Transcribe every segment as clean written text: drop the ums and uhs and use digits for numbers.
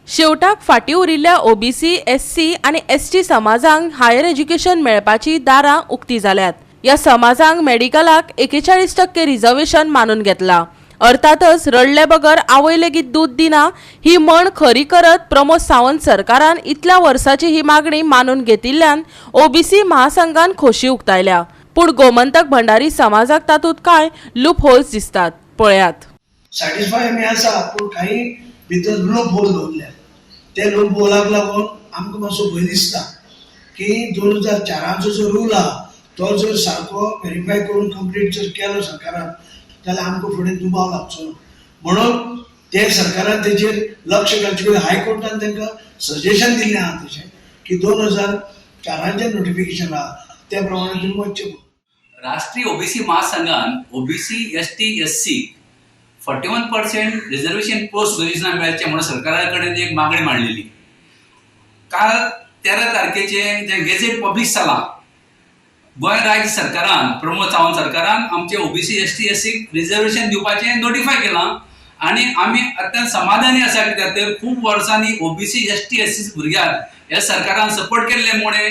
शेवटाक फाटीं उरिल्ल्या ओबीसी, एससी आनी एसटी समाजांक हायर एज्युकेशन मेळपाची दारां उक्ती जाल्यात. ह्या समाजांक मेडिकलाक 41% रिझर्वेशन मानून घेतला. अर्थातच रडले बगर आवय लेगीत दूद दिना ही म्हण खरी करत प्रमोद सावंत सरकारान इतल्या वर्साची ही मागणी मानून घेतिल्ल्यान ओबीसी महासंघान खोशी उक्तायल्या. पूण गोमंतक भंडारी समाजाक तातूंत कांय लूप होल्स दिसतात. पळयात. सॅटिस्फाय आमी आसा, पूण काही भितर लूप होल दवरल्या. ते लूप होलाक लागून आमकां मातसो भंय दिसता की 2004चो जो रूल आहा तो जर सारको वेरीफाय करून कंप्लीट जर केलो सरकारान जाल्यार आमकां फुडें दुबाव लागचो ना. म्हणून ते सरकारान तेजेर लक्ष घालचें कित्याक हायकोर्टान तांकां सजेशन दिल्लें आहा तशें की 2004चें नोटिफिकेशन आहा त्या प्रमाणे तुमी वचचें म्हणून. राष्ट्रीय ओबीसी महासंघान OBC, ST, SC 41% reservation post ग्रॅज्युएशनाक मेळचें म्हणून सरकारा कडेन एक मागणी मांडलेली. काल 13 तारखेचे जें गेझेट पब्लीश जालां, गोंय राज्य सरकारान, प्रमोद सावंत सरकारान आमचे ओबीसी, एसटी, एससीक रिजर्वेशन दिवपाचें नोटिफाय केलां आनी आमी अत्यंत समाधानी आसा, कित्याक तर खूब वर्सांनी ओबीसी, एसटी, एससी भुरग्यांक ह्या सरकारान सपोर्ट केल्ले मुळे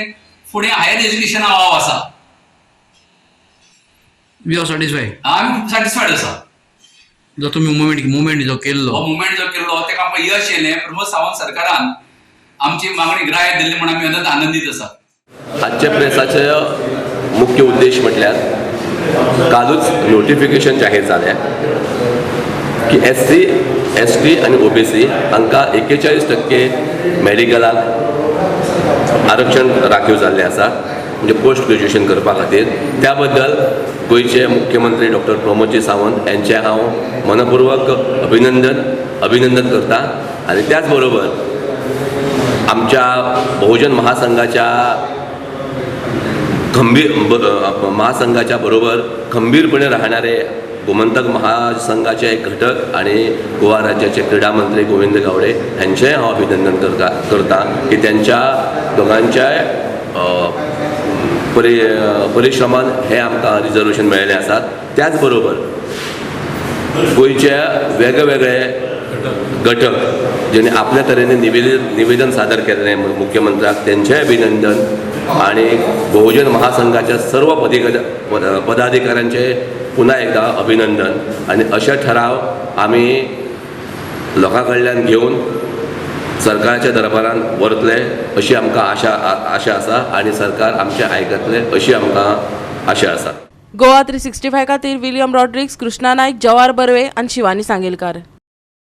फुडें हायर एज्युकेशना वाव आसा. We are satisfied. आमी खूब सॅटिस्फायड आसा. जो तुमी मुवमेंट जो केल्लो, हो मुवमेंट जो केल्लो तेका आमकां यश येयलें. प्रमोद सावंत सरकारान आमची मागणी ग्राह्य धरली म्हूण आमी अत्यंत आनंदीत आसा. आजच्या प्रेसाचे मुख्य उद्देश म्हटल्यार कालूच नोटिफिकेशन जाहीर जालें की एस सी, एस टी आनी ओबीसी हांकां 41% मेडिकलाक आरक्षण राखीव जाल्लें आसा, म्हणजे पोस्ट ग्रॅज्युएशन करपा खातीर. त्या बद्दल गोंयचे मुख्यमंत्री डॉक्टर प्रमोदजी सावंत यांचें हांव मनपूर्वक अभिनंदन करता आनी त्याच बरोबर आमच्या बहुजन महासंघाच्या खंबीर महासंघाच्या बरोबर खंबीरपणे राहणारे गोमंतक महासंघाचे एक घटक आणि गोवा राज्याचे क्रीडा मंत्री गोविंद गावडे यांचेंय हांव अभिनंदन करता करता की त्यांच्या दोगांच्याय परिश्रमान हे आमकां रिजर्वेशन मेळिल्लें आसा. त्याच बरोबर गोंयचे वेगळे वेगळे घटक जेणे आपल्या तरेने निवेदन सादर केल्लें मुख्यमंत्र्याक, तेंचेय अभिनंदन आणि बहुजन महासंघाच्या सर्व पदाधिकाऱ्यांचे पुन्हा एकदा अभिनंदन. आणि अशे ठराव आमी लोकां कडल्यान घेवन सरकाराच्या दरबारान व्हरतले अशी आमकां आशा आसा आनी सरकार आमचें आयकतलें अशी आमकां आशा आसा. गोवा 365 खातीर विलियम रॉड्रिक्स, कृष्णा नायक, जवार बर्वे आनी शिवानी सांगेलकार.